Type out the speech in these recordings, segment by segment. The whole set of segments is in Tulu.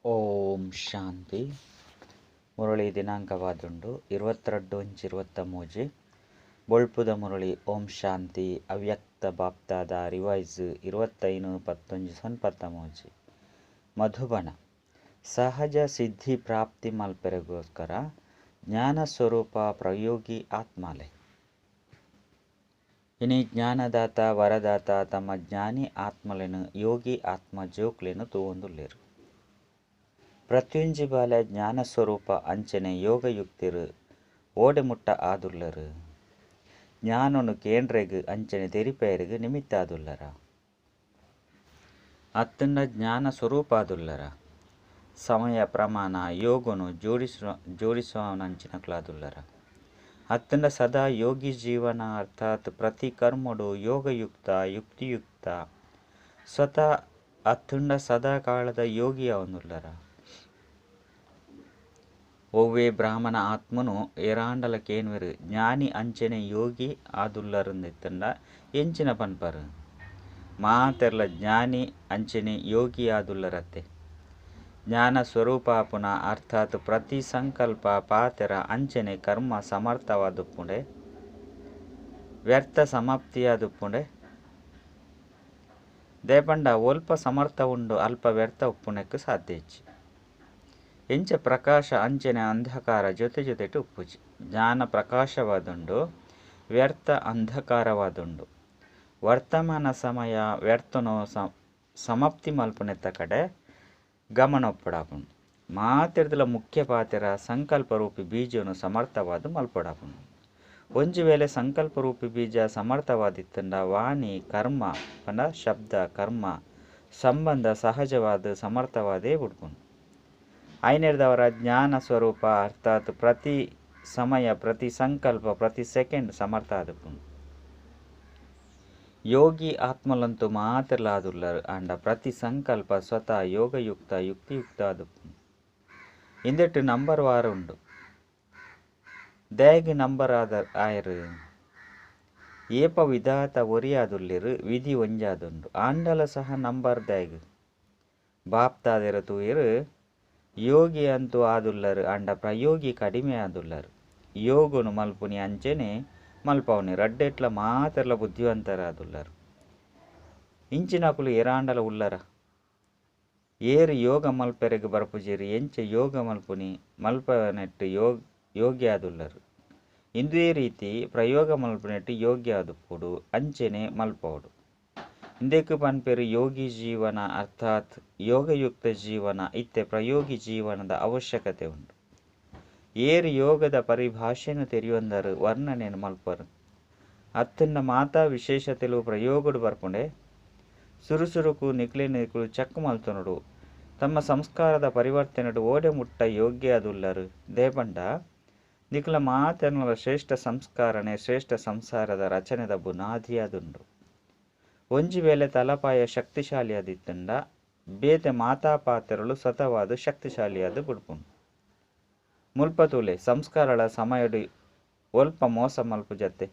ಓಂ ಶಾಂತಿ. ಮುರಳಿ ದಿನಾಂಕವಾದುಂಡು 22/1/23. ಬೊಳ್ಪುದ ಮುರಳಿ ಓಂ ಶಾಂತಿ ಅವ್ಯಕ್ತ ಬಾಪ್ತಾದ ರಿವೈಸ್ 25/11/23. ಮಧುಬನ ಸಹಜ ಸಿದ್ಧಿ ಪ್ರಾಪ್ತಿ ಮಲ್ಪೆರೆಗೋಸ್ಕರ ಜ್ಞಾನ ಸ್ವರೂಪ ಪ್ರಯೋಗಿ ಆತ್ಮಾಲೆ. ಇನಿ ಜ್ಞಾನದಾತ ವರದಾತ ತಮ್ಮ ಜ್ಞಾನಿ ಆತ್ಮಲೆನು ಯೋಗಿ ಆತ್ಮ ಜೋಕ್ಲೆನು ತೂವೊಂದುಲ್ಲೆರು. ಪ್ರತ್ಯುಂಜಿ ಬಾಲೆ ಜ್ಞಾನ ಸ್ವರೂಪ ಅಂಚನೆ ಯೋಗಯುಕ್ತಿರು ಓಡೆಮುಟ್ಟ ಆದುಲ್ಲರು. ಜ್ಞಾನನು ಕೇಂದ್ರೆಗ್ ಅಂಚನೆ ತೆರಿಪೇರಿಗೆ ನಿಮಿತ್ತಾದುಲ್ಲರ. ಅತ್ತಂಡ ಜ್ಞಾನ ಸ್ವರೂಪಾದುಲ್ಲರ. ಸಮಯ ಪ್ರಮಾಣ ಯೋಗನು ಜೋಡಿಸುವನಂಚಿನಕ್ಲಾದುಲ್ಲರ. ಅತ್ತಂಡ ಸದಾ ಯೋಗಿ ಜೀವನ ಅರ್ಥಾತ್ ಪ್ರತಿ ಕರ್ಮಡು ಯೋಗಯುಕ್ತ ಯುಕ್ತಿಯುಕ್ತ ಸ್ವತಃ ಅತ್ತಂಡ ಸದಾ ಕಾಲದ ಯೋಗಿಯಾವನುಲ್ಲರ. ಒವ್ವೆ ಬ್ರಾಹ್ಮಣ ಆತ್ಮನು ಏರಾಂಡಲ ಕೇನ್ವೆರು ಜ್ಞಾನಿ ಅಂಚನೆ ಯೋಗಿ ಆದುಲ್ಲರಂದಿತ್ತಂಡ ಎಂಚಿನ ಪನ್ಪರು. ಮಾತೆರ್ಲ ಜ್ಞಾನಿ ಅಂಚನೆ ಯೋಗಿ ಆದುಲ್ಲರತ್ತೆ. ಜ್ಞಾನ ಸ್ವರೂಪಾಪುನ ಅರ್ಥಾತ್ ಪ್ರತಿ ಸಂಕಲ್ಪ ಪಾತೆರ ಅಂಚನೆ ಕರ್ಮ ಸಮರ್ಥವಾದುಪ್ಪುಂಡೆ ವ್ಯರ್ಥ ಸಮಾಪ್ತಿಯಾದುಪ್ಪುಂಡೆ. ದೇಪಂಡ ಒಲ್ಪ ಸಮರ್ಥ ಉಂಡು ಅಲ್ಪ ವ್ಯರ್ಥ ಉಪ್ಪುಣಕ್ಕೆ ಸಾಧ್ಯ ಇಚ್ಚಿ. ಎಂಚ ಪ್ರಕಾಶ ಅಂಚನೆ ಅಂಧಕಾರ ಜೊತೆ ಜೊತೆಟು ಉಪ್ಪುಜಿ. ಜ್ಞಾನ ಪ್ರಕಾಶವಾದುಂಡು ವ್ಯರ್ಥ ಅಂಧಕಾರವಾದುಂಡು. ವರ್ತಮಾನ ಸಮಯ ವ್ಯರ್ಥನೋ ಸಮಾಪ್ತಿ ಮಲ್ಪುನೆತ್ತ ಕಡೆ ಗಮನ ಒಪ್ಪಡಾಪುಂಡು. ಮಾತೆರ್ದಲ ಮುಖ್ಯ ಪಾತೆರ ಸಂಕಲ್ಪರೂಪಿ ಬೀಜನು ಸಮರ್ಥವಾದ ಮಲ್ಪಡಾಪುಂಡು. ಒಂಜಿ ವೇಳೆ ಸಂಕಲ್ಪರೂಪಿ ಬೀಜ ಸಮರ್ಥವಾದಿತ್ತಂಡ ವಾಣಿ ಕರ್ಮ ಪಂಡ ಶಬ್ದ ಕರ್ಮ ಸಂಬಂಧ ಸಹಜವಾದ ಸಮರ್ಥವಾದೇ ಬಿಡ್ಪುಂಡು. ಐನೆರ್ದವರ ಜ್ಞಾನ ಸ್ವರೂಪ ಅರ್ಥಾತ್ ಪ್ರತಿ ಸಮಯ ಪ್ರತಿ ಸಂಕಲ್ಪ ಪ್ರತಿ ಸೆಕೆಂಡ್ ಸಮರ್ಥ ಆದುಪ್ಪುಂಡು. ಯೋಗಿ ಆತ್ಮಲಂತೂ ಮಾತೆರ್ಲಾದುಲ್ಲರು ಆಂಡ ಪ್ರತಿ ಸಂಕಲ್ಪ ಸ್ವತಃ ಯೋಗಯುಕ್ತ ಯುಕ್ತಿಯುಕ್ತ ಆದುಪ್ಪುಂಡು. ಇಂದೆಟ್ಟು ನಂಬರ್ ವಾರ ಉಂಡು. ದೇಗ್ ನಂಬರ್ ಆದ ಆಯರು ಏಪ ವಿಧಾತ ಒರಿಯಾದುಲ್ಲಿರು ವಿಧಿ ಒಂಜಾದುಂಡು. ಆಂಡಲ ಸಹ ನಂಬರ್ ದೇಗ್ ಬಾಪ್ತಾದಿರ ತೂಯಿರು ಯೋಗಿ ಅಂತೂ ಆದುಲ್ಲರು ಆಂಡ ಪ್ರಯೋಗಿ ಕಡಿಮೆ ಆದುಲ್ಲರು. ಯೋಗನು ಮಲ್ಪುನಿ ಅಂಚನೆ ಮಲ್ಪವನಿ ರಡ್ಡೆಟ್ಲ ಮಾತೆರ್ಲ ಬುದ್ಧಿವಂತರಾದುಲ್ಲರು. ಇಂಚಿನಕುಲು ಏರಾಂಡಲ ಉಲ್ಲರ. ಏರು ಯೋಗ ಮಲ್ಪೆರೆಗ್ ಬರ್ಪುಜೇರು ಎಂಚ ಯೋಗ ಮಲ್ಪುನಿ ಮಲ್ಪನೆಟ್ಟು ಯೋಗ್ಯ ಆದುಲ್ಲರು. ಇಂದುವೇ ರೀತಿ ಪ್ರಯೋಗ ಮಲ್ಪನೆಟ್ಟು ಯೋಗ್ಯ ಆದುಪ್ಪುಡು ಅಂಚನೆ ಮಲ್ಪವಡು. ಇಂದೆಕ್ ಪನ್ಪೆರು ಯೋಗಿ ಜೀವನ ಅರ್ಥಾತ್ ಯೋಗಯುಕ್ತ ಜೀವನ ಇತ್ತೆ ಪ್ರಯೋಗಿ ಜೀವನದ ಅವಶ್ಯಕತೆ ಉಂಡು. ಏರು ಯೋಗದ ಪರಿಭಾಷೆನು ತೆರಿಯೊಂದರು ವರ್ಣನೆನು ಮಲ್ಪರು. ಅತ್ತಂಡ ಮಾತಾ ವಿಶೇಷತೆಲು ಪ್ರಯೋಗಡು ಬರ್ಪುಂಡೆ. ಸುರುಸುರುಕು ನಿಕ್ಲೆ ನಿಕುಲು ಚಕ್ ಮಲ್ತೊನುಡು. ತಮ್ಮ ಸಂಸ್ಕಾರದ ಪರಿವರ್ತನೆಡು ಓಡೆ ಮುಟ್ಟ ಯೋಗ್ಯ ಆದುಲ್ಲರು. ದೇಪಂಡ ನಿಕ್ಲ ಮಾತೆರ್ನಲ ಶ್ರೇಷ್ಠ ಸಂಸ್ಕಾರನೆ ಶ್ರೇಷ್ಠ ಸಂಸಾರದ ರಚನೆದ ಬುನಾದಿಯಾದುಂಡು. ಒಂಜಿ ವೇಳೆ ತಲಪಾಯ ಶಕ್ತಿಶಾಲಿಯಾದಿತ್ತಂಡ ಬೇತೆ ಮಾತಾ ಪಾತ್ರಗಳು ಸ್ವತಃವಾದ ಶಕ್ತಿಶಾಲಿಯಾದ ಬುಡ್ಪುಂಡು. ಮುಲ್ಪತೂಲೆ ಸಂಸ್ಕಾರಳ ಸಮಯಡು ಒಲ್ಪ ಮೋಸ ಮಲ್ಪು ಜತ್ತೆ.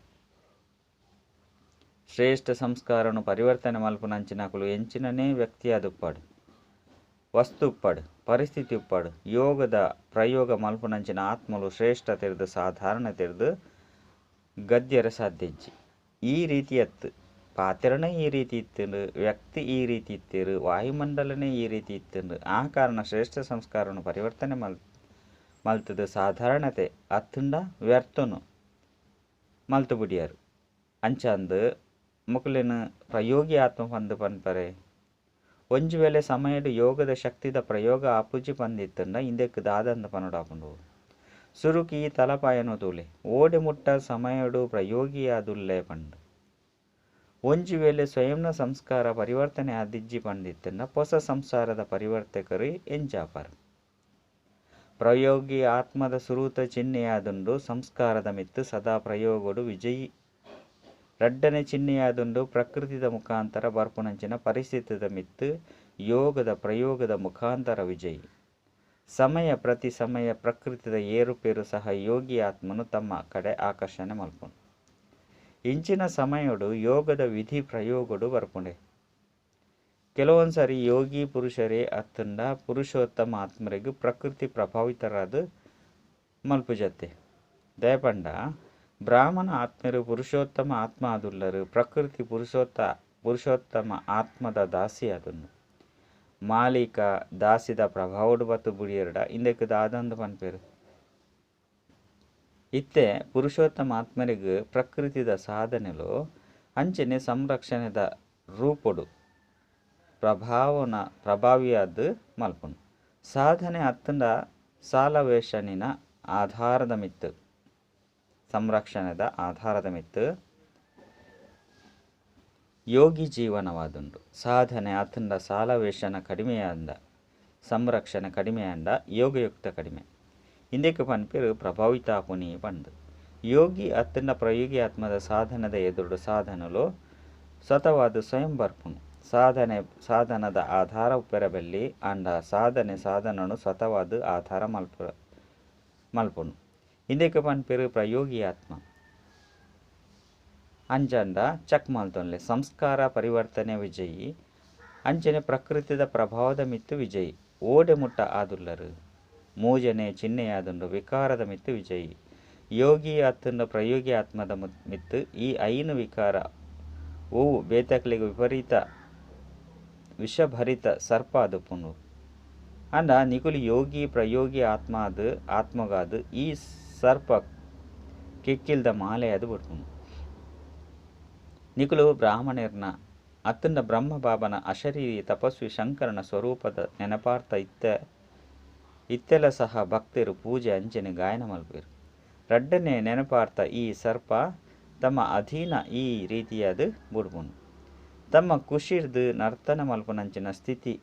ಶ್ರೇಷ್ಠ ಸಂಸ್ಕಾರನು ಪರಿವರ್ತನೆ ಮಲ್ಪುನಂಚಿನಕುಲು ಎಂಚಿನನೇ ವ್ಯಕ್ತಿಯಾದುಪ್ಪಾಡು ವಸ್ತು ಉಪ್ಪಾಡು ಪರಿಸ್ಥಿತಿ ಉಪ್ಪಾಡು ಯೋಗದ ಪ್ರಯೋಗ ಮಲ್ಪುನಂಚಿನ ಆತ್ಮಲು ಶ್ರೇಷ್ಠ ತೆರೆದು ಸಾಧಾರಣ ತೆರೆದು ಗದ್ಯರ ಸಾಧ್ಯಜ್ಜಿ. ಈ ರೀತಿಯತ್ತು ಪಾತ್ರನೇ ಈ ರೀತಿ ಇತ್ತಿರು ವ್ಯಕ್ತಿ ಈ ರೀತಿ ಇತ್ತಿರು ವಾಯುಮಂಡಲನೇ ಈ ರೀತಿ ಇತ್ತಿರು. ಆ ಕಾರಣ ಶ್ರೇಷ್ಠ ಸಂಸ್ಕಾರವನ್ನು ಪರಿವರ್ತನೆ ಮಲ್ತದ ಸಾಧಾರಣತೆ ಅತ್ತಂಡ ವ್ಯರ್ಥನು ಮಲ್ತು ಬಿಡಿಯಾರು. ಅಂಚಂದು ಮುಕುಲಿನ ಪ್ರಯೋಗಿ ಆತ್ಮ ಪಂದು ಪನ್ಪರೆ. ಒಂಜಿ ವೇಳೆ ಸಮಯಡು ಯೋಗದ ಶಕ್ತಿದ ಪ್ರಯೋಗ ಆಪುಜಿ ಪಂದಿತ್ತಂಡ ಇಂದೆಕ್ ದಾದಂದ ಪನುಡಾಪುಂಡು. ಸುರುಕಿ ಈ ತಲಪಾಯನು ತೂಲೆ ಓಡೆ ಮುಟ್ಟ ಸಮಯಡು ಪ್ರಯೋಗಿಯಾದುಲ್ಲೆ ಪಂಡು. ಒಂಜಿ ವೇಳೆ ಸ್ವಯಂನ ಸಂಸ್ಕಾರ ಪರಿವರ್ತನೆ ಆದಿಜ್ಜಿ ಪಂದಿತ್ತಂಡ ಹೊಸ ಸಂಸಾರದ ಪರಿವರ್ತಕರು ಎಂಜಾಪರು. ಪ್ರಯೋಗಿ ಆತ್ಮದ ಸುರೂತ ಚಿಹ್ನೆಯಾದುಂಡು ಸಂಸ್ಕಾರದ ಮಿತ್ತು ಸದಾ ಪ್ರಯೋಗಡು ವಿಜಯಿ. ರಡ್ಡನೆ ಚಿಹ್ನೆಯಾದುಂಡು ಪ್ರಕೃತಿದ ಮುಖಾಂತರ ಬರ್ಪುನಂಚಿನ ಪರಿಸ್ಥಿತಿದ ಮಿತ್ತು ಯೋಗದ ಪ್ರಯೋಗದ ಮುಖಾಂತರ ವಿಜಯಿ. ಸಮಯ ಪ್ರತಿ ಸಮಯ ಪ್ರಕೃತಿದ ಏರುಪೇರು ಸಹ ಯೋಗಿ ಆತ್ಮನು ತಮ್ಮ ಕಡೆ ಆಕರ್ಷಣೆ ಮಲ್ಪುಂಡು. ಇಂಚಿನ ಸಮಯಡು ಯೋಗದ ವಿಧಿ ಪ್ರಯೋಗಡು ಬರ್ಪುಂಡೆ. ಕೆಲವೊಂದು ಸಾರಿ ಯೋಗಿ ಪುರುಷರೇ ಅತ್ತಂಡ ಪುರುಷೋತ್ತಮ ಆತ್ಮರಿಗೆ ಪ್ರಕೃತಿ ಪ್ರಭಾವಿತರಾದ ಮಲ್ಪುಜತ್ತೆ. ದಯಪಂಡ ಬ್ರಾಹ್ಮಣ ಆತ್ಮರು ಪುರುಷೋತ್ತಮ ಆತ್ಮ ಆದುಲ್ಲರು ಪ್ರಕೃತಿ ಪುರುಷೋತ್ತಮ ಆತ್ಮದ ದಾಸಿ ಆದುಂಡು. ಮಾಲೀಕ ದಾಸಿದ ಪ್ರಭಾವಡು ಬತ್ತು ಬುಡಿಯರ್ಡ ಇಂದಕ್ಕೆ ದಾದಂದು ಪನ್ಪೇರು. ಇತ್ತೆ ಪುರುಷೋತ್ತಮ ಆತ್ಮರಿಗೆ ಪ್ರಕೃತಿದ ಸಾಧನೆಲು ಅಂಚನೆ ಸಂರಕ್ಷಣೆದ ರೂಪೊಡು ಪ್ರಭಾವಿಯಾದ ಮಲ್ಪುನು. ಸಾಧನೆ ಅತ್ತಂಡ ಸಾಲವೇಷನಿನ ಆಧಾರದ ಮಿತ್ತು ಸಂರಕ್ಷಣೆದ ಆಧಾರದ ಮಿತ್ತು ಯೋಗಿ ಜೀವನವಾದುಂಡು. ಸಾಧನೆ ಅತ್ತಂಡ ಸಾಲವೇಷನ ಕಡಿಮೆಯಾಂದ ಸಂರಕ್ಷಣೆ ಕಡಿಮೆಯಾಂಡ ಯೋಗಯುಕ್ತ ಕಡಿಮೆ. ಇಂದಕ್ಕೆ ಪನ್ಪೇರು ಪ್ರಭಾವಿತಾಪುನಿ ಪಂದು. ಯೋಗಿ ಅತ್ತಂಡ ಪ್ರಯೋಗಿ ಆತ್ಮದ ಸಾಧನದ ಎದುರು ಸಾಧನಲು ಸ್ವತವಾದ ಸ್ವಯಂ ಬರ್ಪುನು. ಸಾಧನದ ಆಧಾರ ಉಪ್ಪೆರಬಲ್ಲಿ ಅಂಡ ಸಾಧನೆ ಸಾಧನನು ಸ್ವತವಾದ ಆಧಾರ ಮಲ್ಪುನು. ಇಂದಕ್ಕೆ ಪನ್ಪೇರು ಪ್ರಯೋಗಿ ಆತ್ಮ. ಅಂಜಂಡ ಚಕ್ ಮಲ್ತೊನ್ಲೆ ಸಂಸ್ಕಾರ ಪರಿವರ್ತನೆ ವಿಜಯಿ ಅಂಚನೆ ಪ್ರಕೃತಿದ ಪ್ರಭಾವದ ಮಿತ್ತು ವಿಜಯಿ ಓಡೆ ಮುಟ್ಟ ಆದುಲ್ಲರು ಮೂಜನೆ ಚಿಹ್ನೆಯಾದುಂಡು ವಿಕಾರದ ಮಿತ್ತು ವಿಜಯಿ. ಯೋಗಿ ಅತ್ತಂಡ ಪ್ರಯೋಗಿ ಆತ್ಮದ ಮಿತ್ತು ಈ ಐನು ವಿಕಾರ ಓವು ಬೇತಕ್ಲಿಗೆ ವಿಪರೀತ ವಿಷಭರಿತ ಸರ್ಪ ಆದುಪ್ಪುಂಡು. ಅಂಡ ನಿಕುಲು ಯೋಗಿ ಪ್ರಯೋಗಿ ಆತ್ಮ ಆದು ಆತ್ಮಗಾದು ಈ ಸರ್ಪ ಕೆಕ್ಕಿಲ್ದ ಮಾಲೆ ಅದು ಬಿಡ್ಪುಂಡು. ನಿಕುಲು ಬ್ರಾಹ್ಮಣರ್ನ ಅತ್ತಂಡ ಬ್ರಹ್ಮ ಬಾಬನ ಅಶರೀರಿ ತಪಸ್ವಿ ಶಂಕರನ ಸ್ವರೂಪದ ನೆನಪಾರ್ಥ ಇತ್ತೆಲ ಸಹ ಭಕ್ತರು ಪೂಜೆ ಅಂಚನೆ ಗಾಯನ ಮಲ್ಪೇರು. ರಡ್ಡನೆ ನೆನಪಾರ್ಥ ಈ ಸರ್ಪ ತಮ್ಮ ಅಧೀನ ಈ ರೀತಿಯಾದ ಬುಡ್ಪುಂಡು. ತಮ್ಮ ಖುಷಿರ್ದು ನರ್ತನ ಮಲ್ಪನಂಚಿನ ಸ್ಥಿತಿ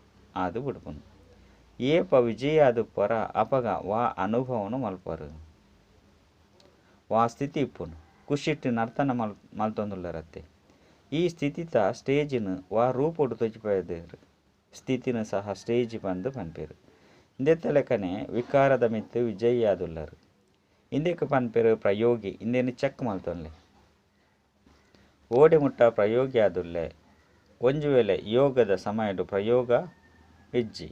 ಆದು ಬುಡ್ಪುಂಡು. ಏಪ ವಿಜಯಾದು ಪರ ಅಪಗ ವಾ ಅನುಭವನು ಮಲ್ಪರು ವಾ ಸ್ಥಿತಿ ಇಪ್ಪುಂಡು. ಖುಷಿಟ್ಟು ನರ್ತನ ಮಲ್ತೊಂದುಲ್ಲರತ್ತೆ. ಈ ಸ್ಥಿತಿತ ಸ್ಟೇಜಿನ ವಾ ರೂಪೊಡು ತೊಜಿಪೇರು ಸ್ಥಿತಿನ ಸಹ ಸ್ಟೇಜ್ ಬಂದು ಪನ್ಪೇರು. ಇಂದೆತ್ತಲೆಕನೆ ವಿಕಾರದ ಮಿತ್ತು ವಿಜಯಾದುಲ್ಲರು. ಇಂದೆಕ್ ಪನ್ಪೇರು ಪ್ರಯೋಗಿ. ಇಂದೇನು ಚೆಕ್ ಮಲ್ತೊನ್ಲೆ ಓಡೆ ಮುಟ್ಟ ಪ್ರಯೋಗಿ ಆದುಲ್ಲೆ. ಒಂಜು ವೇಳೆ ಯೋಗದ ಸಮಯಡು ಪ್ರಯೋಗ ಇಜ್ಜಿ,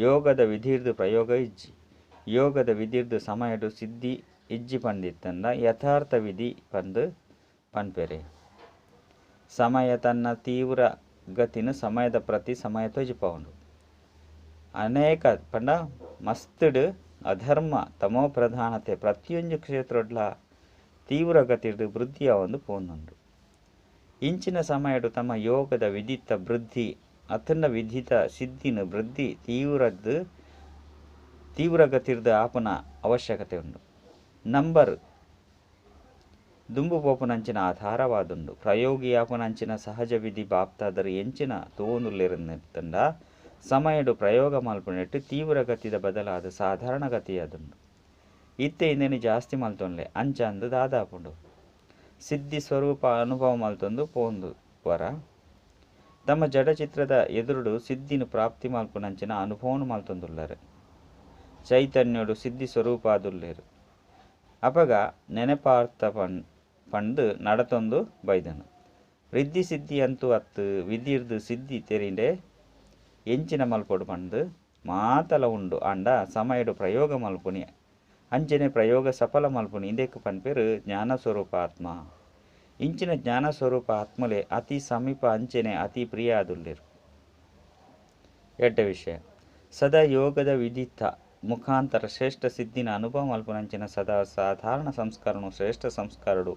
ಯೋಗದ ವಿಧಿರ್ದು ಪ್ರಯೋಗ ಇಜ್ಜಿ, ಯೋಗದ ವಿಧಿರ್ದು ಸಮಯಡು ಸಿದ್ಧಿ ಇಜ್ಜಿ ಪಂದಿತ್ತಂದ ಯಥಾರ್ಥ ವಿಧಿ ಪಂದು ಪನ್ಪೇರೆ. ಸಮಯ ತನ್ನ ತೀವ್ರ ಗತಿನ ಸಮಯದ ಪ್ರತಿ ಸಮಯ ತೊಜಿಪವುಂಡು. ಅನೇಕ ಪಂಡ ಮಸ್ತುಡು ಅಧರ್ಮ ತಮೋ ಪ್ರಧಾನತೆ ಪ್ರತಿಯೊಂದು ಕ್ಷೇತ್ರಡ್ಲ ತೀವ್ರ ಗತಿಡು ವೃದ್ಧಿಯಾವೊಂದು ಪೋನುಂಡು. ಇಂಚಿನ ಸಮಯಡು ತಮ್ಮ ಯೋಗದ ವಿಧಿತ ವೃದ್ಧಿ ಅತನ್ನ ವಿಧಿತ ಸಿದ್ಧಿನ ವೃದ್ಧಿ ತೀವ್ರ ಗತಿರ್ದ ಆಪನ ಅವಶ್ಯಕತೆ ಉಂಡು. ನಂಬರ್ ದುಂಬು ಪೋಪುನಂಚಿನ ಆಧಾರವಾದುಂಡು. ಪ್ರಯೋಗಿ ಆಪುನಂಚಿನ ಸಹಜ ವಿಧಿ ಬಾಪ್ತಾದರು ಎಂಚಿನ ತೋನುಲ್ಲಿರಂದ ಸಮಯಡು ಪ್ರಯೋಗ ಮಲ್ಪುನೆಟ್ಟು ತೀವ್ರ ಗತಿದ ಬದಲಾದ ಸಾಧಾರಣ ಗತಿಯಾದುಂಡು. ಇತ್ತೆ ಇಂದೇನು ಜಾಸ್ತಿ ಮಲ್ತೊನ್ಲೆ ಅಂಚಂದು ದಾದಾಪುಂಡು. ಸಿದ್ಧಿ ಸ್ವರೂಪ ಅನುಭವ ಮಲ್ತೊಂದು ಪೋಂದು ವರ ತಮ್ಮ ಜಡಚಿತ್ರದ ಎದುರುಡು ಸಿದ್ಧಿನ ಪ್ರಾಪ್ತಿ ಮಲ್ಪುನಂಚಿನ ಅನುಭವನು ಮಲ್ತೊಂದುಲ್ಲರು. ಚೈತನ್ಯಡು ಸಿದ್ಧಿ ಸ್ವರೂಪ ಆದುಲ್ಲೇರು. ಅಪಗ ನೆನಪಾರ್ಥ ಪಂಡು ನಡತೊಂದು ಬೈದನು. ರಿದ್ಧಿ ಸಿದ್ಧಿ ಅಂತೂ ಅತ್ತು ವಿಧಿರ್ದು ಸಿದ್ಧಿ ತೆರಿಂಡೆ ಎಂಚಿನ ಮಲ್ಪೊಡು ಪಂಡು ಮಾತಲ ಉಂಡು. ಅಂಡ ಸಮಯಡು ಪ್ರಯೋಗ ಮಲ್ಪುನಿ ಅಂಚನೆ ಪ್ರಯೋಗ ಸಫಲ ಮಲ್ಪುನಿ ಇಂದೆಕ್ ಪನ್ಪೇರು ಜ್ಞಾನ ಸ್ವರೂಪ ಆತ್ಮ. ಇಂಚಿನ ಜ್ಞಾನ ಸ್ವರೂಪ ಆತ್ಮಲೆ ಅತಿ ಸಮೀಪ ಅಂಚನೆ ಅತಿ ಪ್ರಿಯ ಆದುಲ್ಲೇರು. ಎಡ್ಡ ವಿಷಯ ಸದಾ ಯೋಗದ ವಿಧಿತ ಮುಖಾಂತರ ಶ್ರೇಷ್ಠ ಸಿದ್ಧಿನ ಅನುಭವ ಮಲ್ಪುನಂಚಿನ ಸದಾ ಸಾಧಾರಣ ಸಂಸ್ಕಾರನು ಶ್ರೇಷ್ಠ ಸಂಸ್ಕಾರಡು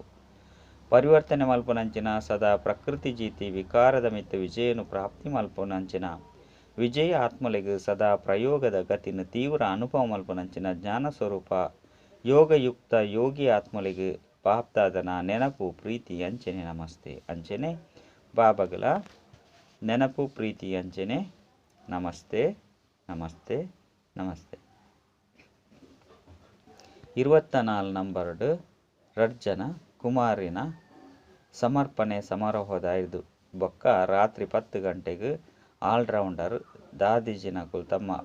ಪರಿವರ್ತನೆ ಮಲ್ಪುನಂಚಿನ ಸದಾ ಪ್ರಕೃತಿ ಜೀತಿ ವಿಕಾರದ ಮಿತ್ತ ವಿಜಯನು ಪ್ರಾಪ್ತಿ ಮಲ್ಪುನಂಚಿನ ವಿಜಯ ಆತ್ಮಲೆಗು ಸದಾ ಪ್ರಯೋಗದ ಗತಿನ ತೀವ್ರ ಅನುಭವ ಮಲ್ಪುನಂಚಿನ ಜ್ಞಾನ ಸ್ವರೂಪ ಯೋಗಯುಕ್ತ ಯೋಗಿ ಆತ್ಮಲೆಗು ಬಾಪ್ತಾದನ ನೆನಪು ಪ್ರೀತಿ ಅಂಚನೆ ನಮಸ್ತೆ. ಅಂಚನೆ ಬಾಬಗಳ ನೆನಪು ಪ್ರೀತಿ ಅಂಚನೆ ನಮಸ್ತೆ ನಮಸ್ತೆ ನಮಸ್ತೆ. 24 ನಂಬರ್ಡು ರಡ್ಜನ ಕುಮಾರಿನ ಸಮರ್ಪಣೆ ಸಮಾರೋಹದ ಐದು ಬೊಕ್ಕ ರಾತ್ರಿ 10 ಗಂಟೆಗೆ ಆಲ್ರೌಂಡರ್ ದಾದಿಜಿನಕುಲು ತಮ್ಮ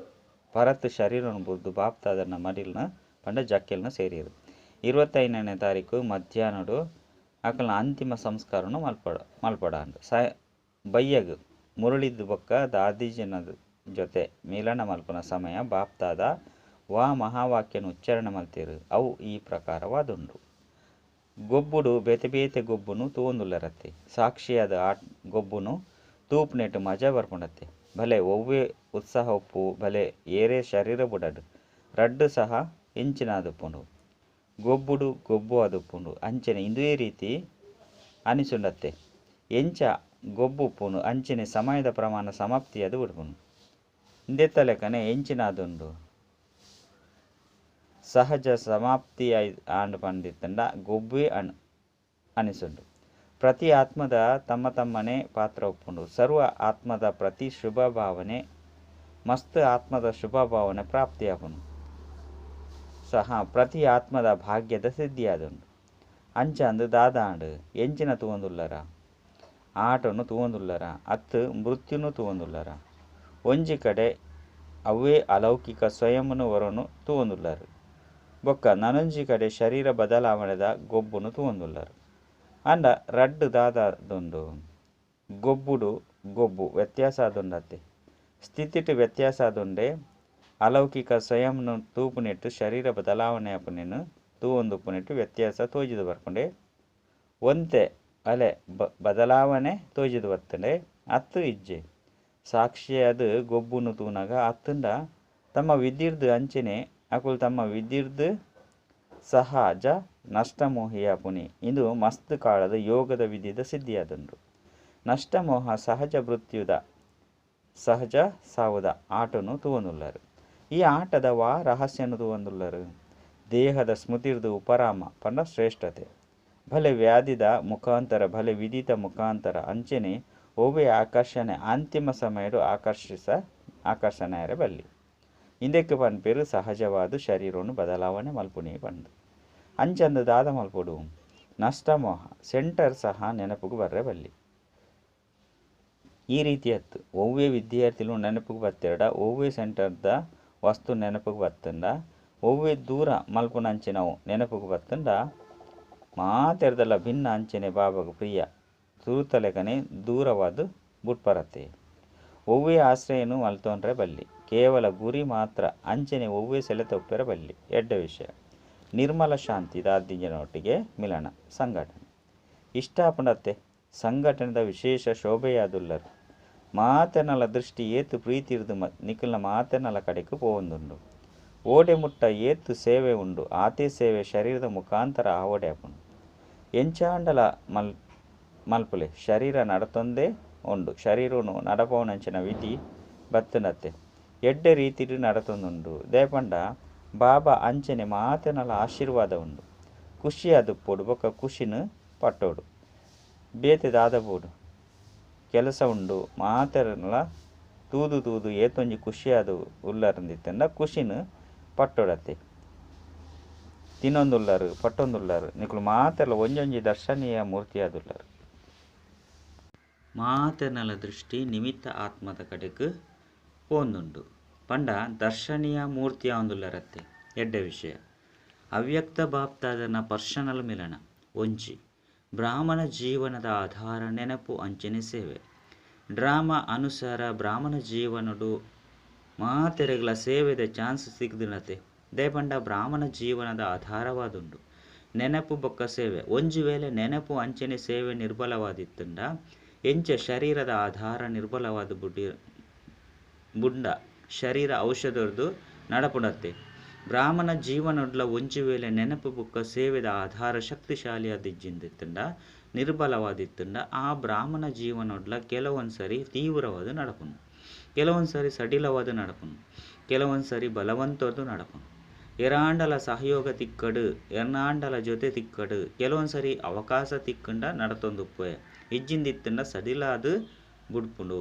ಪರತ್ ಶರೀರನು ಬುದ್ದು ಬಾಪ್ತಾದನ ಮಡಿಲ್ನ ಪಂಡ ಜಕ್ಕೆಲ್ನ ಸೇರಿರು. 25ನೇ ತಾರೀಕು ಮಧ್ಯಾಹ್ನಡು ಅಕಲ್ನ ಅಂತಿಮ ಸಂಸ್ಕಾರನು ಮಲ್ಪಡ ಬಯ್ಯಗು ಮುರಳಿದ್ ಬೊಕ್ಕ ದಾದಿಜನ ಜೊತೆ ಮಿಲನ ಮಲ್ಪುನ ಸಮಯ ಬಾಪ್ದಾದ ವಾ ಮಹಾವಾಕ್ಯನ್ ಉಚ್ಚಾರಣೆ ಮಲ್ತೆರು ಅವು ಈ ಪ್ರಕಾರವಾದುಂಡು. ಗೊಬ್ಬುಡು ಬೇತೆ ಬೇತೆ ಗೊಬ್ಬುನು ತೂವೊಂದುಲ್ಲರತ್ತೆ. ಸಾಕ್ಷಿಯಾದ್ ಆ ಗೊಬ್ಬುನು ತೂಪುನೆಟ್ ಮಜಾ ಬರ್ಪುಂಡತ್ತೆ. ಭಲೆ ಒವ್ವೆ ಉತ್ಸಾಹ ಉಪ್ಪು ಭಲೆ ಏರೇ ಶರೀರ ಬುಡಡ್ ರಡ್ಡ್ ಸಹ ಇಂಚಿನಾದುಪ್ಪುಂಡು. ಗೊಬ್ಬುಡು ಗೊಬ್ಬು ಆದುಪ್ಪುಂಡು ಅಂಚನೆ ಇಂದುವೇ ರೀತಿ ಅನಿಸುಂಡತ್ತೆ. ಎಂಚ ಗೊಬ್ಬು ಉಪ್ಪುಂಡು ಅಂಚನೆ ಸಮಯದ ಪ್ರಮಾಣ ಸಮಾಪ್ತಿಯಾದ್ ಬಿಡ್ಪುಂಡು. ಇಂದೆತ್ತ ಲೆಕ್ಕನೆ ಎಂಚಿನಾದುಂಡು ಸಹಜ ಸಮಾಪ್ತಿ ಆಂಡ್ ಪಂದಿತ್ತಂಡ ಗೊಬ್ಬೇ ಅನಿಸುಂಡು. ಪ್ರತಿ ಆತ್ಮದ ತಮ್ಮ ತಮ್ಮನೆ ಪಾತ್ರ ಉಪ್ಪುಂಡು. ಸರ್ವ ಆತ್ಮದ ಪ್ರತಿ ಶುಭ ಭಾವನೆ ಮಸ್ತ್ ಆತ್ಮದ ಶುಭ ಭಾವನೆ ಪ್ರಾಪ್ತಿಯಾಪುಂಡು. ಸಹ ಪ್ರತಿ ಆತ್ಮದ ಭಾಗ್ಯದ ಸಿದ್ಧಿಯಾದುಂಡು. ಅಂಚಾಂದ್ ದಾದಾಂಡ್ ಎಂಚಿನ ತೂವೊಂದುಲ್ಲರ ಆಟನು ತೂವೊಂದುಲ್ಲರ ಅತ್ತು ಮೃತ್ಯುನು ತೂವೊಂದುಲ್ಲರ. ಒಂಜಿ ಕಡೆ ಅವೇ ಅಲೌಕಿಕ ಸ್ವಯಂನು ವರನು ತೂವೊಂದುಲ್ಲರು. ಬೊಕ್ಕ ನನೊಂಜಿ ಕಡೆ ಶರೀರ ಬದಲಾವಣೆದ ಗೊಬ್ಬುನು ತೂವೊಂದುಲ್ಲರು. ಅಂಡ ರಡ್ಡ್ ದಾದಾದುಂಡು ಗೊಬ್ಬುಡು ಗೊಬ್ಬು ವ್ಯತ್ಯಾಸ ಆದುಂಡತ್ತೆ. ಸ್ಥಿತಿಟ್ ವ್ಯತ್ಯಾಸ ಆದುಂಡೆ ಅಲೌಕಿಕ ಸ್ವಯಂನು ತೂಪುನೆಟ್ಟು ಶರೀರ ಬದಲಾವಣೆ ಆಪುನೆನು ತೂವೊಂದುಪ್ಪುನೆಟ್ಟು ವ್ಯತ್ಯಾಸ ತೋಜಿದು ಬರ್ಪುಂಡೆ. ಒಂತೆ ಅಲೆ ಬದಲಾವಣೆ ತೋಜಿದು ಬರ್ತುಂಡೆ ಅತ್ತು ಇಜ್ಜೆ. ಸಾಕ್ಷಿಯಾದ ಗೊಬ್ಬುನು ತೂನಗ ಅತ್ತುಂಡ ತಮ್ಮ ವಿಧಿರ್ದು ಅಂಚನೆ ಅಕುಲು ತಮ್ಮ ವಿಧಿರ್ದು ಸಹಜ ನಷ್ಟಮೋಹಿಯ ಪುನಿ ಇದು ಮಸ್ತ್ ಕಾಲದ ಯೋಗದ ವಿಧಿದ ಸಿದ್ಧಿಯಾದುಂಡು. ನಷ್ಟಮೋಹ ಸಹಜ ಮೃತ್ಯುದ ಸಹಜ ಸಾವುದ ಆಟನು ತೂವೊಂದುಲ್ಲರು. ಈ ಆಟದ ವಾ ರಹಸ್ಯನು ತೂವೊಂದುಲ್ಲರು. ದೇಹದ ಸ್ಮೃತಿರ್ದು ಉಪರಾಮ ಪಂಡ ಶ್ರೇಷ್ಠತೆ ಭಲೆ ವ್ಯಾಧಿದ ಮುಖಾಂತರ ಭಲೆ ವಿಧಿತ ಮುಖಾಂತರ ಅಂಚನೆ ಒವ್ವೆ ಆಕರ್ಷಣೆ ಅಂತಿಮ ಸಮಯಡು ಆಕರ್ಷಣೆಯರೆ ಬಲ್ಲಿ. ಇಂದಕ್ಕೆ ಪನ್ಪೇರು ಸಹಜವಾದ ಶರೀರವನ್ನು ಬದಲಾವಣೆ ಮಲ್ಪುನಿ ಪಂದು. ಅಂಚಂದು ದಾದ ಮಲ್ಪೊಡು ನಷ್ಟಮೋಹ ಸೆಂಟರ್ ಸಹ ನೆನಪುಗು ಬರ್ರೆ ಬಲ್ಲಿ. ಈ ರೀತಿಯತ್ತು ಒವ್ವೆ ವಿದ್ಯಾರ್ಥಿಲು ನೆನಪುಗು ಬತ್ತೆರಡ ಒವ್ವೆ ಸೆಂಟರ್ದ ವಸ್ತು ನೆನಪುಗು ಬತ್ತಂಡ ಒವ್ವೆ ದೂರ ಮಲ್ಪುನಂಚಿನವು ನೆನಪುಗು ಬತ್ತಂಡ ಮಾತೆರ್ದಲ ಭಿನ್ನ ಅಂಚನೆ ಬಾಬಾಗ ಪ್ರಿಯ ಸುರುತಲೆಕನೆ ದೂರವಾದ ಬುಟ್ಪರತೆ. ಒವ್ವೆ ಆಶ್ರಯನು ಮಲ್ತೊಂಡ್ರೆ ಬಲ್ಲಿ ಕೇವಲ ಗುರಿ ಮಾತ್ರ ಅಂಚನೆ ಒವ್ವೆ ಸೆಲೆ ತಪ್ಪೆರ ಬಲ್ಲಿ. ಎಡ್ಡೆ ವಿಷಯ ನಿರ್ಮಲ ಶಾಂತಿ ದಾದಿಜನೊಟ್ಟಿಗೆ ಮಿಲನ ಸಂಘಟನೆ ಇಷ್ಟಾಪುಂಡತ್ತೆ. ಸಂಘಟನೆದ ವಿಶೇಷ ಶೋಭೆಯಾದುಲ್ಲರು. ಮಾತೆರ್ನಲ ದೃಷ್ಟಿ ಏತು ಪ್ರೀತಿರ್ದು ನಿಖಲ್ನ ಮಾತೆರ್ನಲ ಕಡೆಗೆ ಪೋವೊಂದುಂಡು. ಓಡೆ ಮುಟ್ಟ ಏತು ಸೇವೆ ಉಂಡು ಆತೇ ಸೇವೆ ಶರೀರದ ಮುಖಾಂತರ ಆವಡೆ ಆಪುಂಡು. ಎಂಚಾಂಡಲ ಮಲ್ಪುಲೆ ಶರೀರ ನಡತೊಂದೇ ಉಂಡು. ಶರೀರನು ನಡಪವನಂಚಿನ ವಿಧಿ ಬತ್ತನತ್ತೆ ಎಡ್ಡೆ ರೀತಿಡು ನಡತೊಂದುಂಡು. ದೇಪಂಡ ಬಾಬಾ ಅಂಚನೆ ಮಾತೆರ್ನಲ ಆಶೀರ್ವಾದ ಉಂಡು. ಖುಷಿಯಾದುಪ್ಪೊಡು ಬೊಕ್ಕ ಖುಷಿನ ಪಟ್ಟೋಡು. ಬೇತೆ ದಾದಬೋಡು ಕೆಲಸ ಉಂಡು ಮಾತೆರ್ನಲ ತೂದು ತೂದು ಏತೊಂಜಿ ಖುಷಿಯಾದ ಉಲ್ಲರಂದಿತ್ತಂಡ ಖುಷಿನ ಪಟ್ಟೋಡತ್ತೆ. ತಿನ್ನೊಂದುಲ್ಲರು ಪಟ್ಟೊಂದುಲ್ಲರು ನಿಕುಲು ಮಾತೆರ್ಲ ಒಂಜೊಂಜಿ ದರ್ಶನೀಯ ಮೂರ್ತಿಯಾದುಲ್ಲರು. ಮಾತೆರ್ನಲ ದೃಷ್ಟಿ ನಿಮಿತ್ತ ಆತ್ಮದ ಕಡೆಗೆ ಪೋಂದುಂಡು ಪಂಡ ದರ್ಶನೀಯ ಮೂರ್ತಿ ಆವೊಂದುಲ್ಲರತ್ತೆ. ಎಡ್ಡೆ ವಿಷಯ ಅವ್ಯಕ್ತ ಬಾಪ್ತಾದನ ಪರ್ಸನಲ್ ಮಿಲನ ಒಂಜಿ ಬ್ರಾಹ್ಮಣ ಜೀವನದ ಆಧಾರ ನೆನಪು ಅಂಚನೆ ಸೇವೆ. ಡ್ರಾಮಾ ಅನುಸಾರ ಬ್ರಾಹ್ಮಣ ಜೀವನಡು ಮಾತೆರೆಗ್ಲ ಸೇವೆದ ಚಾನ್ಸ್ ಸಿಕ್ಕಿನತೆ. ದಯಪಂಡ ಬ್ರಾಹ್ಮಣ ಜೀವನದ ಆಧಾರವಾದುಂಡು ನೆನಪು ಬೊಕ್ಕ ಸೇವೆ. ಒಂಜಿ ವೇಳೆ ನೆನಪು ಅಂಚನೆ ಸೇವೆ ನಿರ್ಬಲವಾದಿತ್ತಂಡ ಎಂಚ ಶರೀರದ ಆಧಾರ ನಿರ್ಬಲವಾದ ಬುಂಡ ಶರೀರ ಔಷಧರ್ದು ನಡಪುಡತ್ತೆ. ಬ್ರಾಹ್ಮಣ ಜೀವನಡ್ಲ ಒಂಜಿ ವೇಳೆ ನೆನಪು ಬೊಕ್ಕ ಸೇವೆದ ಆಧಾರ ಶಕ್ತಿಶಾಲಿಯಾದಿಜ್ಜಿಂದಿತ್ತಂಡ ನಿರ್ಬಲವಾದಿತ್ತಂಡ ಆ ಬ್ರಾಹ್ಮಣ ಜೀವನಡ್ಲ ಕೆಲವೊಂದು ಸರಿ ತೀವ್ರವಾದ ನಡಪುನು, ಕೆಲವೊಂದು ಸರಿ ಸಡಿಲವಾದ ನಡಪುನು, ಕೆಲವೊಂದು ಸರಿ ಬಲವಂತದ್ದು ನಡಪುನು. ಎರಾಂಡಲ ಸಹಯೋಗ ತಿಕ್ಕಡು ಎರ್ನಾಂಡಲ ಜೊತೆ ತಿಕ್ಕಡು ಕೆಲವೊಂದು ಸರಿ ಅವಕಾಶ ತಿಕ್ಕಂಡ ನಡತೊಂದುಪ್ಪೆ ಇಜ್ಜಿಂದಿತ್ತಂಡ ಸಡಿಲಾದ ಬುಡ್ಪುಂಡು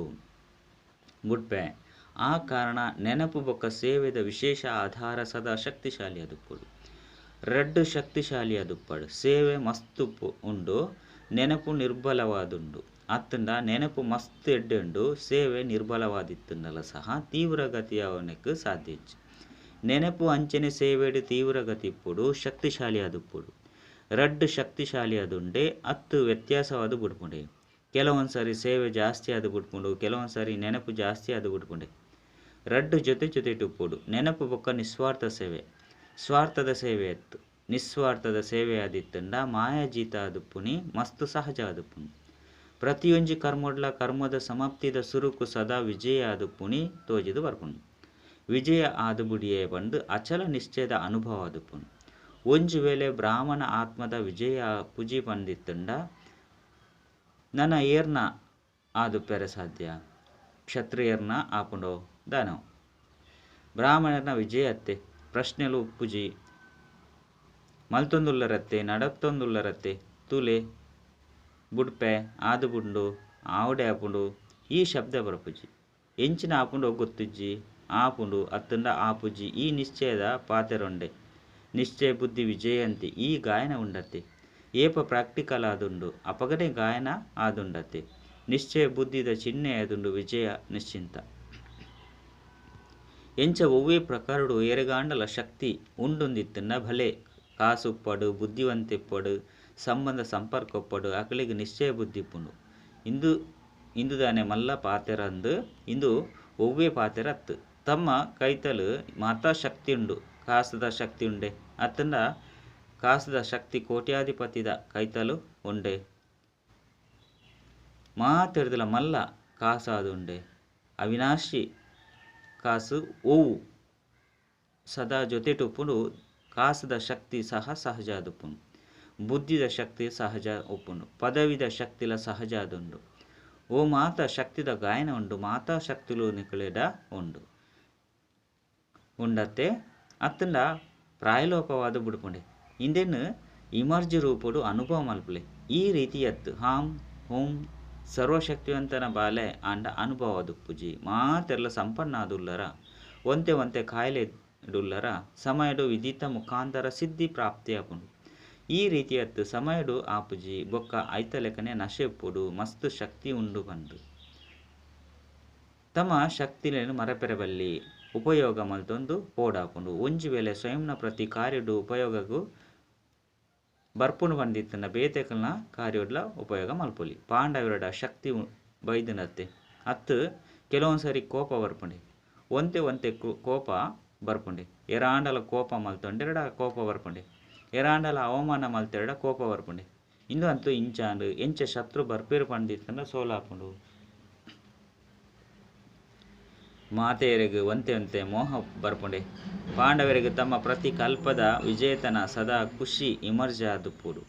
ಬುಡ್ಪೆ. ಆ ಕಾರಣ ನೆನಪು ಬೊಕ್ಕ ಸೇವೆದ ವಿಶೇಷ ಆಧಾರ ಸದಾ ಶಕ್ತಿಶಾಲಿ ಅದುಪ್ಪುಡು. ರಡ್ಡು ಶಕ್ತಿಶಾಲಿ ಅದುಪ್ಪಡು. ಸೇವೆ ಮಸ್ತ್ ಉಂಡು ನೆನಪು ನಿರ್ಬಲವಾದುಂಡು. ಅತ್ತಂಡ ನೆನಪು ಮಸ್ತ್ ಎಡ್ಡೆ ಉಂಡು ಸೇವೆ ನಿರ್ಬಲವಾದಿತ್ತಂಡಲ ಸಹ ತೀವ್ರಗತಿಯವನಕ್ಕೆ ಸಾಧ್ಯ ಇಜ್ಜಿ. ನೆನಪು ಅಂಚನೆ ಸೇವೆಡು ತೀವ್ರಗತಿ ಇಪ್ಪುಡು ಶಕ್ತಿಶಾಲಿ ಅದುಪ್ಪುಡು. ರಡ್ಡು ಶಕ್ತಿಶಾಲಿ ಅದುಂಡೆ ಅತ್ತು ವ್ಯತ್ಯಾಸವಾದ ಬುಡ್ಪುಂಡೆ. ಕೆಲವೊಂದು ಸಾರಿ ಸೇವೆ ಜಾಸ್ತಿ ಆದ್ ಬುಡ್ಪುಂಡು, ಕೆಲವೊಂದು ಸಾರಿ ನೆನಪು ಜಾಸ್ತಿ ಆದ್ ಬುಡ್ಪುಂಡೆ. ರಡ್ಡ್ ಜೊತೆ ಜೊತೆಟ್ ಉಪ್ಪೊಡು. ನೆನಪು ಬೊಕ್ಕ ನಿಸ್ವಾರ್ಥ ಸೇವೆ. ಸ್ವಾರ್ಥದ ಸೇವೆ ಅತ್ತು. ನಿಸ್ವಾರ್ಥದ ಸೇವೆ ಆದಿತ್ತುಂಡ ಮಾಯಾಜೀತ ಆದುಪ್ಪುನಿ ಮಸ್ತ್ ಸಹಜ ಆದುಪ್ಪುನು. ಪ್ರತಿಯೊಂಜಿ ಕರ್ಮಡ್ಲ ಕರ್ಮದ ಸಮಾಪ್ತಿದ ಸುರುಕು ಸದಾ ವಿಜಯ ಆದುಪ್ಪುನಿ ತೋಜಿದ್ ಬರ್ಪುಂಡು. ವಿಜಯ ಆದ್ ಬುಡಿಯೆ ಪಂದ್ ಅಚಲ ನಿಶ್ಚಯದ ಅನುಭವ ಆದುಪ್ಪುನು. ಒಂಜಿ ವೇಳೆ ಬ್ರಾಹ್ಮಣ ಆತ್ಮದ ವಿಜಯ ಪುಜಿ ಪಂದಿತ್ತುಂಡ ನನ ಏರ್ನ ಆದುಪ್ಪೆರೆ ಸಾಧ್ಯ? ಕ್ಷತ್ರಿಯರ್ನ ಆಪುಂಡೋ ದಾನೋ? ಬ್ರಾಹ್ಮಣರ್ನ ವಿಜಯ ಅತ್ತೆ ಪ್ರಶ್ನೆಲು ಉಪ್ಪುಜಿ. ಮಲ್ತೊಂದುಲ್ಲರತ್ತೆ ನಡತೊಂದುಲ್ಲರತ್ತೆ ತುಲೆ ಬುಡ್ಪೆ ಆದು ಬುಂಡು ಆವಡೆ ಆಪುಂಡು ಈ ಶಬ್ದ ಬರಪುಜಿ. ಎಂಚಿನ ಆಪುಂಡೋ ಗೊತ್ತುಜ್ಜಿ ಆಪುಂಡು ಅತ್ತುಂಡ ಆಪುಜಿ ಈ ನಿಶ್ಚಯದ ಪಾತೆರೊಂಡೆ. ನಿಶ್ಚಯ ಬುದ್ಧಿ ವಿಜಯಂತಿ ಈ ಗಾಯನ ಉಂಡತ್ತೆ. ಏಪ ಪ್ರಾಕ್ಟಿಕಲ್ ಆದುಂಡು ಅಪಗನೆ ಗಾಯನ ಆದುಂಡತ್ತೆ. ನಿಶ್ಚಯ ಬುದ್ಧಿದ ಚಿಹ್ನೆ ಆದುಂಡು ವಿಜಯ ನಿಶ್ಚಿಂತ. ಎಂಚ ಒವ್ವೇ ಪ್ರಕಾರಡು ಏರೆಗಾಂಡಲ ಶಕ್ತಿ ಉಂಡುಂದಿತ್ತುಂಡ ಭಲೆ ಕಾಸುಪ್ಪಡು ಬುದ್ಧಿವಂತಿಪ್ಪಡು ಸಂಬಂಧ ಸಂಪರ್ಕ ಒಪ್ಪಡು ಅಕಲೆಗ್ ನಿಶ್ಚಯ ಬುದ್ಧಿ ಇಪ್ಪುಂಡು. ಇಂದು ಇಂದುದಾನೆ ಮಲ್ಲ ಪಾತೆರಂದು ಇಂದು ಒವ್ವೇ ಪಾತೆರತ್ತು. ತಮ್ಮ ಕೈತಲು ಮಾತಾ ಶಕ್ತಿ ಉಂಡು, ಕಾಸುದ ಶಕ್ತಿ ಉಂಡೆ ಅತ್ತಂಡ ಕಾಸುದ ಶಕ್ತಿ ಕೋಟ್ಯಾಧಿಪತಿದ ಕೈತಲು ಉಂಡೆ. ಮಾತೆರ್ದಲ ಮಲ್ಲ ಕಾಸಾದುಂಡೆ ಅವಿನಾಶಿ ಕಾಸು ಒವು ಸದಾ ಜೊತೆಟ್ ಉಪ್ಪುಂಡು. ಕಾಸುದ ಶಕ್ತಿ ಸಹ ಸಹಜ ಆದುಪ್ಪುಂಡು. ಬುದ್ಧಿದ ಶಕ್ತಿ ಸಹಜ ಉಪ್ಪುಂಡು. ಪದವಿದ ಶಕ್ತಿಲ ಸಹಜ ಆದುಂಡು. ಓ ಮಾತಾ ಶಕ್ತಿದ ಗಾಯನ ಉಂಡು. ಮಾತಾ ಶಕ್ತಿಲು ನಿಕಲೆಡ ಉಂಡು ಉಂಡತ್ತೆ ಅತ್ತಂಡ ಪ್ರಾಯಲೋಪವಾದ ಬುಡ್ಪುಂಡೆ. ಇಂದೆನ್ ಇಮರ್ಜಿ ರೂಪಡು ಅನುಭವ ಮಲ್ಪುಲೆ. ಈ ರೀತಿ ಅತ್ತು ಹಾಂ ಹೋಂ ಸರ್ವಶಕ್ತಿವಂತನ ಬಾಲೆ ಆಂಡ ಅನುಭವ ದುಪ್ಪುಜಿ. ಮಾತೆರ್ಲ ಸಂಪನ್ನ ಆದುಲ್ಲರ ಒಂತೆ ಒಂತೆ ಕಾಯಿಲೆ ಡುಲ್ಲರ ಸಮಯಡು ವಿಧಿತ ಮುಖಾಂತರ ಸಿದ್ಧಿ ಪ್ರಾಪ್ತಿ ಆಪುಂಡು. ಈ ರೀತಿ ಅತ್ತು ಸಮಯಡು ಆಪುಜಿ ಬೊಕ್ಕ ಐತಲೆಕನೆ ನಶೆ ಉಪ್ಪುಡು ಮಸ್ತ್ ಶಕ್ತಿ ಉಂಡು ಪಂದು. ತಮ್ಮ ಶಕ್ತಿಲೇನು ಮರಪೆರಬಲ್ಲಿ ಉಪಯೋಗ ಮಲ್ತೊಂದು ಪೋಡಾಪುಂಡು. ಒಂಜಿ ವೇಳೆ ಸ್ವಯಂನ ಪ್ರತಿ ಕಾರ್ಯಡು ಉಪಯೋಗಕ್ಕೂ ಬರ್ಪುಂಡು ಪಂದಿತ್ತಂಡ ಬೇತೆಕಲ್ನ ಕಾರ್ಯಡ್ಲ ಉಪಯೋಗ ಮಲ್ಪೊಲಿ. ಪಾಂಡವರಡ ಶಕ್ತಿ ಬೈದಿನತ್ತೆ ಅತ್ತು ಕೆಲವೊಂದು ಸಾರಿ ಕೋಪ ಬರ್ಪುಂಡೆ. ಒಂತೆ ಒಂತೆ ಕೋಪ ಬರ್ಪುಂಡೆ. ಎರಾಂಡಲ ಕೋಪ ಮಲ್ತೊಂಡೆರಡ ಕೋಪ ಬರ್ಪುಂಡೆ. ಎರಾಂಡಲ ಅವಮಾನ ಮಲ್ತೆರಡ ಕೋಪ ಬರ್ಪುಂಡೆ. ಇಂದು ಅಂತೂ ಇಂಚಾಂಡು ಎಂಚ ಶತ್ರು ಬರ್ಪೇರು ಪಂದಿತ್ತಂಡ ಸೋಲಾಪುಂಡು. ಮಾತೆಯರಿಗೆ ಒಂತೆ ಒಂತೆ ಮೋಹ ಬರ್ಪುಂಡೆ. ಪಾಂಡವರಿಗೆ ತಮ್ಮ ಪ್ರತಿ ಕಲ್ಪದ ವಿಜೇತನ ಸದಾ ಖುಷಿ ಇಮರ್ಜ ಆದುಪ್ಪುಡು.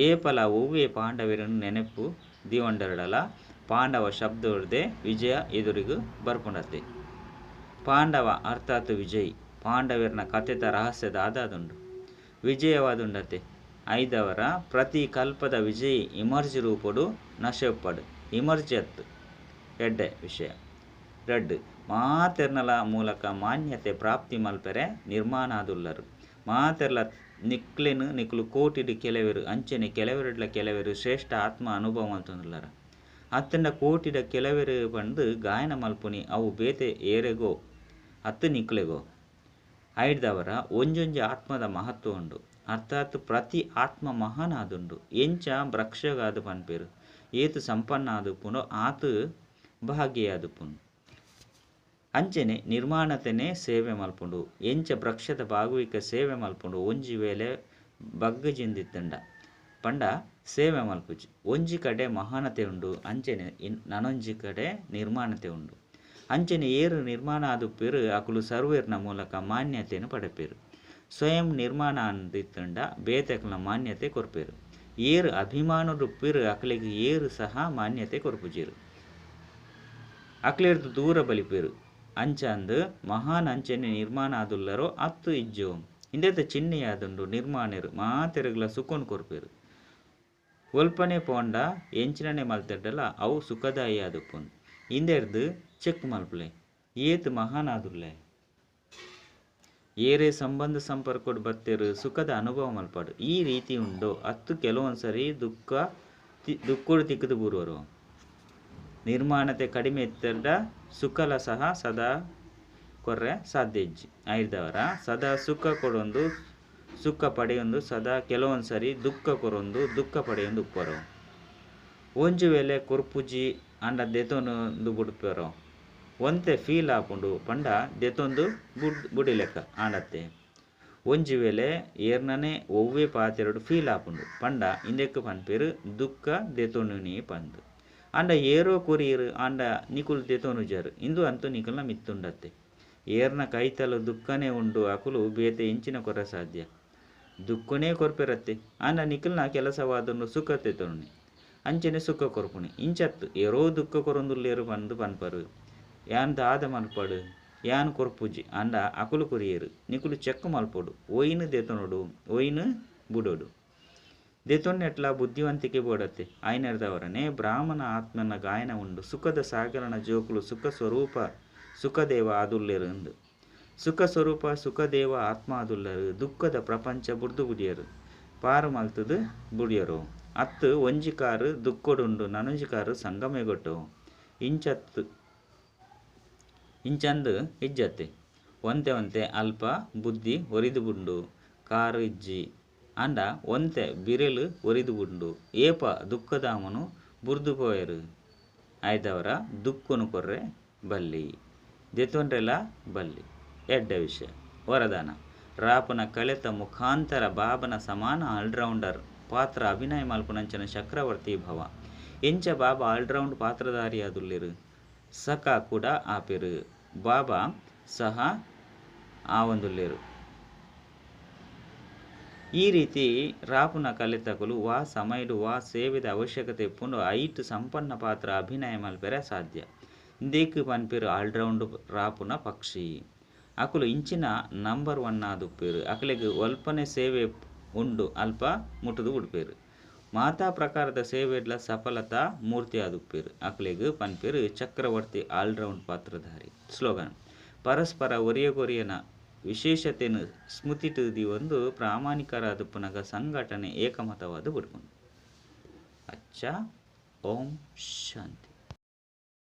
ಏಪಲ ಒವ್ವೇ ಪಾಂಡವರನ್ನು ನೆನಪು ದಿವಂಡರಡಲ ಪಾಂಡವ ಶಬ್ದವರ್ದೆ ವಿಜಯ ಎದುರಿಗು ಬರ್ಪುಂಡತ್ತೆ. ಪಾಂಡವ ಅರ್ಥಾತ್ ವಿಜಯ್. ಪಾಂಡವರನ ಕಥೆತ ರಹಸ್ಯದ ಆದಾದುಂಡು ವಿಜಯವಾದುಂಡತೆ. ಐದವರ ಪ್ರತಿ ಕಲ್ಪದ ವಿಜಯಿ ಇಮರ್ಜಿ ರೂಪಡು ನಶೆ ಉಪ್ಪಡು. ಇಮರ್ಜಿ ಅತ್ತು ಎಡ್ಡೆ ವಿಷಯ. ರಡ್ಡು ಮಾತೆರ್ನಲ ಮೂಲಕ ಮಾನ್ಯತೆ ಪ್ರಾಪ್ತಿ ಮಲ್ಪೆರೆ ನಿರ್ಮಾಣ ಆದುಲ್ಲರು. ಮಾತೆರ್ಲ ನಿಕ್ಲೆನು ನಿಕ್ಲು ಕೋಟಿಡು ಕೆಲವರು ಅಂಚನೆ ಕೆಲವರಡ್ಲ ಕೆಲವರು ಶ್ರೇಷ್ಠ ಆತ್ಮ ಅನುಭವ ಮಲ್ತೊಂದುಲ್ಲರ. ಅತ್ತಂಡ ಕೋಟಿಡ ಕೆಲವರು ಪಂದು ಗಾಯನ ಮಲ್ಪುನಿ ಅವು ಬೇತೆ ಏರೆಗೋ ಅತ್ತು ನಿಕ್ಲೆಗೋ. ಐಡ್ದವರ ಒಂಜೊಂಜಿ ಆತ್ಮದ ಮಹತ್ವ ಉಂಡು. ಅರ್ಥಾತ್ ಪ್ರತಿ ಆತ್ಮ ಮಹಾನ್ ಆದುಂಡು. ಎಂಚ ವೃಕ್ಷಗಾದು ಪನ್ಪೇರು ಏತು ಸಂಪನ್ನ ಆದುಪ್ಪುಂಡು ಆತು ಭಾಗ್ಯ ಆದುಪ್ಪುಂಡು. ಅಂಚನೆ ನಿರ್ಮಾಣತೆನೆ ಸೇವೆ ಮಲ್ಪುಂಡು. ಎಂಚ ವೃಕ್ಷದ ಭಾಗವಿಕ ಸೇವೆ ಮಲ್ಪುಂಡು. ಒಂಜಿ ವೇಳೆ ಬಗ್ಗಜಿಂದಿತ್ತಂಡ ಪಂಡ ಸೇವೆ ಮಲ್ಪುಜಿ. ಒಂಜಿ ಕಡೆ ಮಹಾನತೆ ಉಂಡು, ಅಂಚನೆ ನನೊಂಜಿ ಕಡೆ ನಿರ್ಮಾಣತೆ ಉಂಡು. ಅಂಚನೆ ಏರು ನಿರ್ಮಾಣ ಆದುಪ್ಪೇರು ಅಕುಲು ಸರ್ವೇರ್ನ ಮೂಲಕ ಮಾನ್ಯತೆಯನ್ನು ಪಡೆಪೇರು. ಸ್ವಯಂ ನಿರ್ಮಾಣ ಅಂದಿತ್ತಂಡ ಬೇತೆಕಲ್ನ ಮಾನ್ಯತೆ ಕೊರ್ಪೇರು. ಏರು ಅಭಿಮಾನರುಪ್ಪೇರು ಅಕಲಿಗೆ ಏರು ಸಹ ಮಾನ್ಯತೆ ಕೊರ್ಪುಜೇರು. ಅಕ್ಲೇರ್ದು ದೂರ ಬಲಿಪೇರು. ಅಂಚಂದು ಮಹಾನ್ ಅಂಚನೆ ನಿರ್ಮಾಣ ಆದುಲ್ಲರೋ ಅತ್ತು ಇಜ್ಜೋ ಇಂದೆತ ಚಿಹ್ನೆಯಾದುಂಡು ನಿರ್ಮಾಣರು ಮಾತೆರುಗ್ಲ ಸುಖನ್ ಕೊರ್ಪೇರು. ಒಲ್ಪನೆ ಪೋಂಡ ಎಂಚಿನನೆ ಮಲ್ತೆಡ್ಡಲ ಅವು ಸುಖದಾಯಿ ಆದುಪ್ಪುಂಡು. ಇಂದೆರ್ದು ಚೆಕ್ ಮಲ್ಪುಲೆ ಏತ್ ಮಹಾನ್ ಆದುಲ್ಲೆ. ಏರೇ ಸಂಬಂಧ ಸಂಪರ್ಕಡ್ ಬತ್ತೇರು ಸುಖದ ಅನುಭವ ಮಲ್ಪಾಡು. ಈ ರೀತಿ ಉಂಡೋ ಅತ್ತು ಕೆಲವೊಂದು ಸರಿ ದುಃಖೋಡು ತಿಕ್ಕದು ಬೂರುವರು. ನಿರ್ಮಾಣತೆ ಕಡಿಮೆ ಇತ್ತಂಡ ಸುಖಲ ಸಹ ಸದಾ ಕೊರ್ರೆ ಸಾಧ್ಯ ಇಜ್ಜಿ. ಐದವರ ಸದಾ ಸುಖ ಕೊಡೊಂದು ಸುಖ ಪಡೆಯೊಂದು ಸದಾ ಕೆಲವೊಂದು ಸರಿ ದುಃಖ ಕೊರೊಂದು ದುಃಖ ಪಡೆಯೊಂದು ಉಪ್ಪರು. ಒಂಜಿ ವೇಳೆ ಕೊರ್ಪುಜಿ ಆಂಡ ದೆತೊಂದು ಬುಡ್ಪೆರೋ ಒಂತೆ ಫೀಲ್ ಆಪುಂಡು ಪಂಡ ದೆತೊಂದು ಬುಡಿಲೆಕ್ಕ ಆಂಡತ್ತೆ. ಒಂಜಿ ವೇಳೆ ಏರ್ನನೆ ಒವ್ವೆ ಪಾತೆರಡು ಫೀಲ್ ಆಪುಂಡು ಪಂಡ ಇಂದೆಕ್ ಪನ್ಪೆರ್ ದುಃಖ ದೆತೊನುನಿ ಪಂದ್. ಆಂಡ ಏರೋ ಕೊರಿಯೆರ್ ಆಂಡ ನಿಕುಲು ದೆತೊನುಜರ್ ಇಂದು ಅಂತೂ ನಿಕಲ್ನ ಮಿತ್ತುಂಡತ್ತೆ. ಏರ್ನ ಕೈತಲು ದುಃಖನೇ ಉಂಡು ಅಕುಲು ಬೇತೆ ಎಂಚಿನ ಕೊರ ಸಾಧ್ಯ ದುಃಖನೇ ಕೊರ್ಪೆರತ್ತೆ. ಆಂಡ ನಿಕಲ್ನ ಕೆಲಸವಾದುಂಡು ಸುಖ ದೆತೊನುನಿ ಅಂಚನೆ ಸುಖ ಕೊರ್ಪುನಿ ಇಂಚತ್ ಏರೋ ದುಃಖ ಕೊರೊಂದುಲ್ಲೇರು ಪಂದ್ ಪನ್ಪರು. ಯಾನ್ ದಾದ ಮಲ್ಪಡು ಯಾನ್ ಕೊರ್ಪುಜಿ ಆಂಡ ಅಕುಲು ಕೊರಿಯೆರ್ ನಿಕುಲು ಚೆಕ್ ಮಲ್ಪೊಡು ಒಯ್ನ್ ದೆತೊನೊಡು ಒಯ್ನ್ ಬುಡೊಡು. ದೆತೊನ್ನೆಟ್ಲ ಬುದ್ಧಿವಂತಿಕೆ ಬೋಡತ್ತೆ. ಆಯ್ನೆರ್ದವರನೆ ಬ್ರಾಹ್ಮಣ ಆತ್ಮನ ಗಾಯನ ಉಂಡು ಸುಖದ ಸಾಗರನ ಜೋಕುಲು ಸುಖ ಸ್ವರೂಪ ಸುಖದೇವ ಆದುಲ್ಲೇರು ಅಂದು. ಸುಖ ಸ್ವರೂಪ ಸುಖದೇವ ಆತ್ಮ ಆದುಲ್ಲರು ದುಃಖದ ಪ್ರಪಂಚ ಬುಡ್ದು ಬುಡಿಯರು ಪಾರು ಮಲ್ತದು ಬುಡಿಯರು. ಅತ್ತು ಒಂಜಿ ಕಾರು ದುಃಖಡುಂಡು ನನೊಂಜಿ ಕಾರು ಸಂಗಮೆಗೊಟ್ಟು ಇಂಚತ್ತು ಇಂಚಂದು ಇಜ್ಜತ್ತೆ. ಒಂತೆ ಒಂತೆ ಅಲ್ಪ ಬುದ್ಧಿ ಒರಿದು ಬುಂಡು ಕಾರು ಇಜ್ಜಿ ಆಂಡ ಒಂತೆ ಬಿರೆಲು ಒರಿದು ಬುಂಡು ಏಪ ದುಃಖಧಾಮನು ಬುರ್ದು ಪೋಯರು ಆಯ್ದವರ ದುಃಖನು ಕೊರ್ರೆ ಬಲ್ಲಿ ದೆತೊನ್ರೆಲ ಬಲ್ಲಿ. ಎಡ್ಡೆ ವಿಷಯ ವರದಾನ ರಾಪನ ಕಳೆತ ಮುಖಾಂತರ ಬಾಬನ ಸಮಾನ ಆಲ್ರೌಂಡರ್ ಪಾತ್ರ ಅಭಿನಯ ಮಲ್ಪುನಂಚನ ಚಕ್ರವರ್ತಿ ಭವ. ಎಂಚ ಬಾಬಾ ಆಲ್ರೌಂಡ್ ಪಾತ್ರಧಾರಿಯಾದುಲ್ಲೇರು ಸಕ ಕೂಡ ಆಪೆರು ಬಾಬಾ ಸಹ ಆವಂದುಲ್ಲೇರು. ಈ ರೀತಿ ರಾಪುನ ಕಲೆತಕುಲು ವಾ ಸಮಯಡು ವಾ ಸೇವೆದ ಅವಶ್ಯಕತೆ ಇಪ್ಪುಂಡು ಐಟ್ ಸಂಪನ್ನ ಪಾತ್ರ ಅಭಿನಯ ಮಲ್ಪೆರೆ ಸಾಧ್ಯ. ಇಂದೇಕ್ ಪನ್ಪೆರು ಆಲ್ರೌಂಡ್ ರಾಪುನ ಪಕ್ಷಿ. ಅಕುಲು ಇಂಚಿನ ನಂಬರ್ 1 ಆದುಪ್ಪೇರು. ಅಕಲೆಗ್ ಒಲ್ಪನೆ ಸೇವೆ ಉಂಡು ಅಲ್ಪ ಮುಟ್ಟುದು ಉಡ್ಪೇರು. ಮಾತಾ ಪ್ರಕಾರದ ಸೇವೆಡ್ಲ ಸಫಲತಾ ಮೂರ್ತಿ ಆದುಪ್ಪೇರು. ಅಕಲೆಗ್ ಪನ್ಪೆರು ಚಕ್ರವರ್ತಿ ಆಲ್ರೌಂಡ್ ಪಾತ್ರಧಾರಿ. ಸ್ಲೋಗನ್ ಪರಸ್ಪರ ಒರಿಯಗೊರಿಯನ ವಿಶೇಷತೆಯನ್ನು ಸ್ಮೃತಿಟು ದಿವೊಂದು ಪ್ರಾಮಾಣಿಕರಾದುಪ್ಪುನಗ ಸಂಘಟನೆ ಏಕಮತವಾದ ಬುಡ್ಪುಂಡು. ಅಚ್ಚಾ ಓಂ ಶಾಂತಿ.